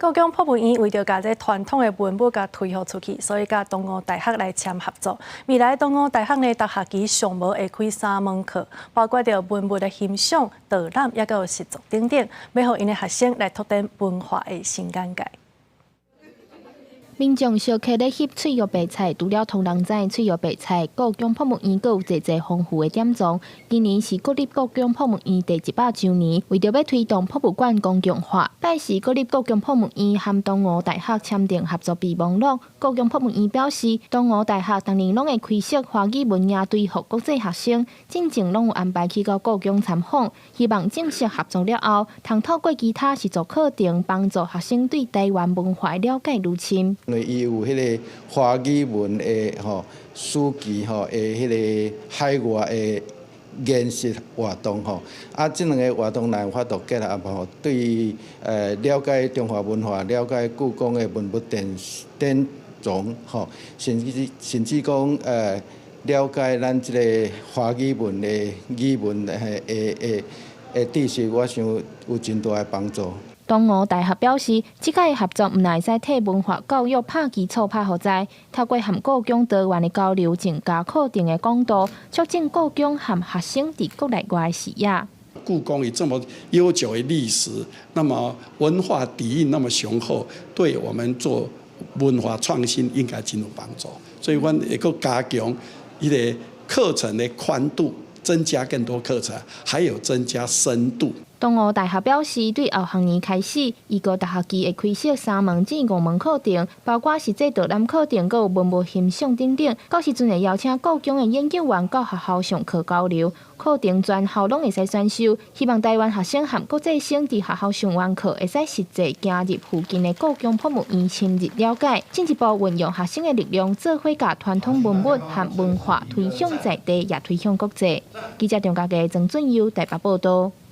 故宮博物院為著共這傳統的文物共推予出去，所以佮東吳大學來簽合作。未來東吳大學呢，逐學期上無會開三門課，包括著文物的欣賞、導覽，抑閣有實作等等，欲予𪜶的學生來拓展文化的新眼界。民眾相客咧翕翠玉白菜，除了予人知翠玉白菜，故宮博物院閣有濟濟豐富的典藏。今年是國立故宮博物院第100週年，為著欲推動博物館公共化，拜四國立故宮博物院和東吳大學簽訂合作備忘錄。故宮博物院表示，東吳大學逐年攏會開設華語文營隊予國際學生，進前攏有安排去到故宮參訪，希望正式合作了後，通透過其他實作課程，幫助學生對台灣文化了解愈深。因為伊有彼个華語文的吼書籍吼的彼个海外的研習活動吼，啊，這兩个活動若有法度結合吼，對了解中華文化、了解故宮的文物典藏吼，甚至講了解咱這个華語文的語文的知識，我想有真大的幫助。東吳大學表示，這擺合作毋但會使替文化教育拍基礎拍予知，透過和故宮多元的交流，增加課程的廣度，促進故宮和學生佇國內外的視野。故宮有這麼悠久的歷史，那麼文化底蘊那麼雄厚，對我們做文化創新應該真有幫助。所以，阮會閣加強伊个課程的寬度，增加更多課程，還有增加深度。東吳大學表示，對後學年開始，伊閣逐學期會開設三門至五門課程，包括實際導覽課程，閣有文物欣賞等等。到時陣會邀請故宮的研究員到學校上課交流，課程全校攏會使選修。希望台灣學生和國際生佇學校上完課，會使實際行入附近的故宮博物院深入了解，進一步運用學生的力量，做伙共傳統文物和文化推向在地，也推向國際。記者張家傑、曾俊佑台北報道。